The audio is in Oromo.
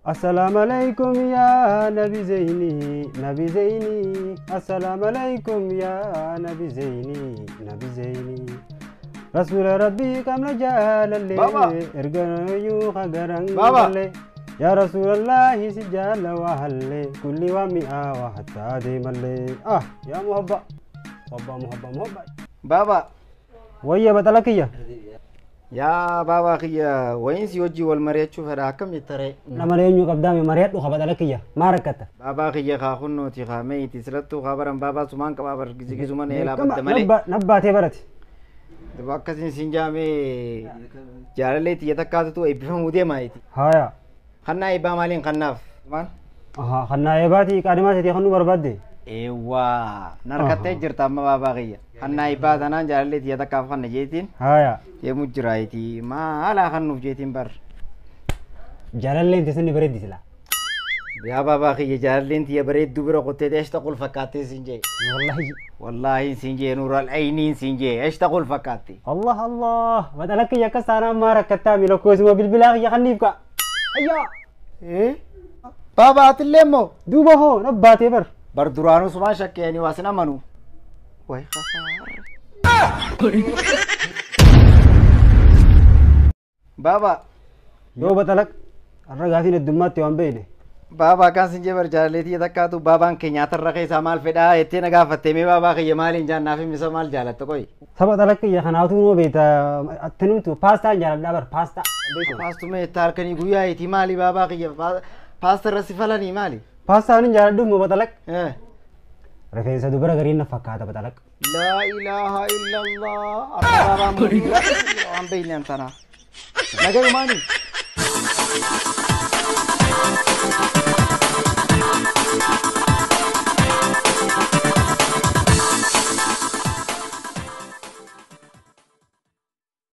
Assalamu alaikum ya Nabi Zaini, Nabi Zaini. Assalamu alaikum ya Nabi Zaini, Nabi Zaini. Rasuul Rabbii qabna jaalallee. Baba. Erga hagaran Baba. galle. Yaa Rasuulallahi si jaala waa hallee kulli waa mi'aawaa hattaa deemallee. Ah yaa muhabba muhabba muhabba muhabba. Baaba. Wayya baxala kiyya. Yaa baabaa kiyya, wayiin si wajjin wal mari'achuu fedha, akkam jettaree? Nama eenyu qabdaame mari'adhu ka baxala kiyya, maa rakkatta? Baabaa kiyya, kaa kunnooti kaa meeyiti silattuu kaa baran baabaa sumaan qabaa bar gizuma eelaa badda malee. Nabbaatee barate. Duba akkasiin siin jaamee jaalallee tiyya takkaatutu eebbifamuu deemaa jeeti. Haaya. Kannaa eebbaa maaliin kannaaf? Maal? Aha, kannaa eebaati qaadimaa seetii kannuu barbaadde. Eewwaa, narkattee jirta amma baabaa kiyya. Kannaa eebbaa tanaan jaalallee tiyya takkaaf kanna jeetiin Haaya. deemu jira jeeti. Maalaa kannuuf jeetiin bar. Jaalalleen teessan ni bareeddi sila. Yaa baabaa kiyya, jaalalleen tiyya bareedduu bira qottee eeshta qul fakkaattee siin jee. Wallahi. Wallaahi siin jee, nuural ayniin siin jee, eeshta qul fakkaatti. Allah Allah. Baxala kiyya akkas taanaan maa rakkattaa mi lakkoofsuma bilbilaa kiyya kanniif ka. Ayyaa. Baabaa, atillee immoo. Duuba hoo nabbaatee bar. Bar duraanuu sumaan shakkeeni waa sin amanu. Way khasaara. Baabaa. Yoo baxalaq har'a gaafiin heddummaatti waan beekne. Baabaa, kan sin jee bar jaalallee tiyya takkaatu baabaan kee nyaatarra keessaa maal fedhaa jettee na gaafattee, mee baabaa kiyya maaliin jaannaaf himisa, maal jaalatta qoyi? Saba xalaq kiyya kanaatuu noo beekta attanumtu paastaan jaaladhaa bar, paastaa. Paastuu mee halkanii guyyaa itti maali baabaa kiyya, paasta irra si falanii maali? Paastaan hin jaaladhu moo baxalaq? Rifeensa dubara gariin na fakkaata baxalaq. Laa ilaaha illallah. Akka baabaan murii waan beekne an tanaa. Nagayumaani.